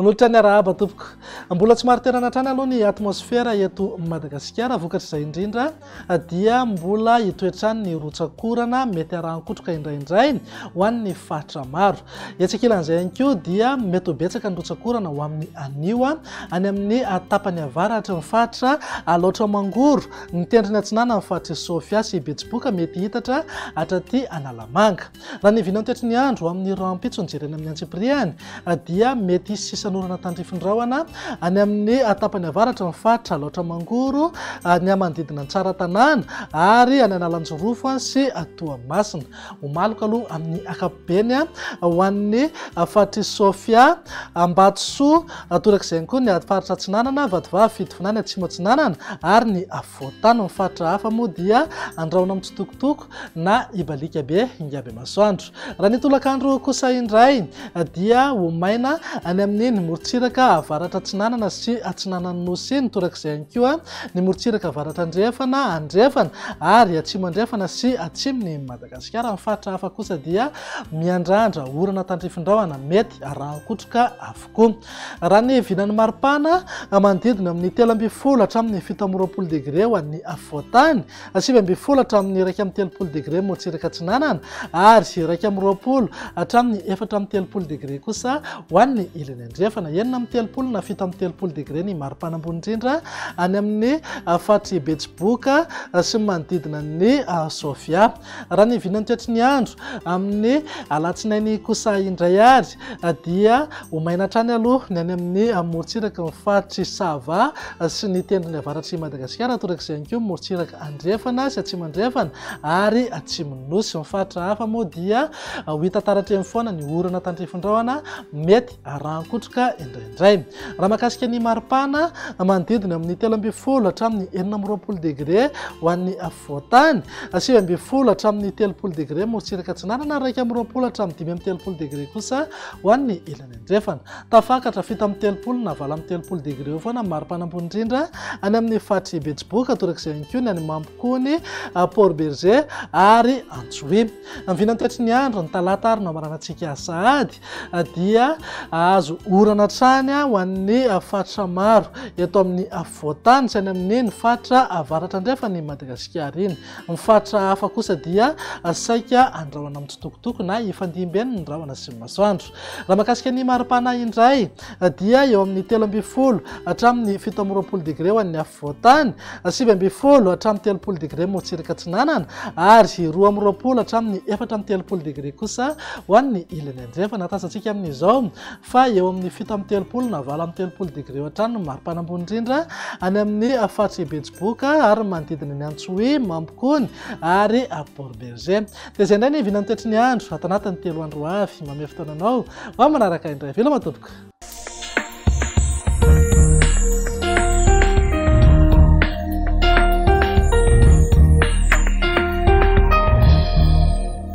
Manolotra ny arahaba tompoko. Mbola tsy marin-toerana hatrany aloha ny atmosfera eto Madagasikara. Vokatr'izay indrindra dia mbola hitoetra ny rotsak'orana mety arahan-kotroka indraindray ho an'ny faritra maro. Etsy ankilan'izay ihany koa dia mety ho betsaka ny rotsak'orana ho amin'ny anio any amin'ny tapany avaratry ny faritra Alaotra Mangoro, ny tendrony atsinanan'ny faritr'i Sofia sy Betsiboka mety hitatra hatraty Analamanga. Raha ny vinantoetry ny andro amin'ny rahampitso no jerena amin'ny antsipiriany dia mety hisy sisan'orana tandrifin-drahona any amin'ny tapany avaratry ny faritra Alaotra Mangoro, ny manodidina an'i Tsaratanàna ary any Analanjirofo sy Toamasina. Ho maloka aloha amin'ny ankapobeny ho an'ny faritr'i Sofia, Ambatosoa, torak'izay ihany koa ny faritra Atsinanana, Vatovavy, Fitovinany, Atsimo Atsinanana ary ny afovoan-tany. Ny faritra hafa moa dia andrahona mitsitokotoko na hibaliaka be ingaby masoandro. Raha ny tolakandro kosa indray dia ho maina any amin'iny morontsiraka avaratra atsinanana sy atsinanan'ny Nosy iny, torak'izay ihany koa ny morontsiraka avaratra andrefana, andrefana ary atsimo andrefana sy atsimon'i Madagasikara. Ny faritra hafa kosa dia miandrandra orana tandrifin-drahona mety arahan-kotroka avokoa. Raha ny vinan'ny maripana, manodidina amin'ny 13 hatramin'ny 27 degre ho an'ny afovoan-tany, 19 hatramin'ny 31 degre morontsiraka atsinanana ary 21 hatramin'ny 34 degre kosa ho an'ny ilany andrefana. 36 na 37 degre ny maripana ambony indrindra any amin'ny faritr'i Betsiboka sy ny manodidina ny Sofia. Raha ny vinan'ny toetry ny andro amin'ny alatsinainy kosa indray ary dia ho maina hatrany aloha ny any amin'ny morontsiraky ny faritr'i Sava sy ny tendrony avaratr'i Madagasikara, torak'izay ihany koa ny morontsiraka andrefana sy atsimo andrefana ary atsimon'ny Nosy. Ny faritra hafa moa dia ho hita taratra eny foana ny orana tandrifin-drahona mety arahan-kotroka indraindray. Raha mahakasika ny maripana, manodidina amin'ny 13 hatramin'ny 26 degre ho an'ny afovoan-tany, 19 hatramin'ny 30 degre morontsiraka atsinanana ary 21 hatramin'ny 35 degre kosa ho an'ny ilany andrefana. Tafakatra 37 na 38 degre eo foana ny maripana ambony indrindra any amin'ny faritr'i Betsiboka, torak'izay ihany koa ny any Mampikony, Port Bergé ary Antsohihy. Ny vinantoetry ny andro, ny talata ary no hamaranantsika sahady, dia hahazo orana hatrany ho an'ny faritra maro eto amin'ny afovoan-tany sy any amin'iny faritra avaratra andrefan'i Madagasikara iny. Ny faritra hafa kosa dia saika andrahona mitsitokotoko na hifandimby eny ny rahona sy ny masoandro. Raha mahakasika ny maripana indray dia eo amin'ny 13 hatramin'ny 27 degre ho an'ny afovoan-tany, 19 hatramin'ny 30 degre morontsiraka atsinanana ary 22 hatramin'ny 34 degre kosa ho an'ny ilany andrefana. Tazantsika amin'izao fa eo amin'ny 37 na 38 degre eo hatrany ny maripana ambony indrindra any amin'ny faritr'i Betsiboka ary ny manodidina ny Antsohihy, Mampikony ary Port Bergé. Dia izay indray ny vinan'ny toetry ny andro ato anatin'ny 3 andro ho avy. Mamehy fotoana anao ho amin'ny manaraka indray. Veloma tompoko.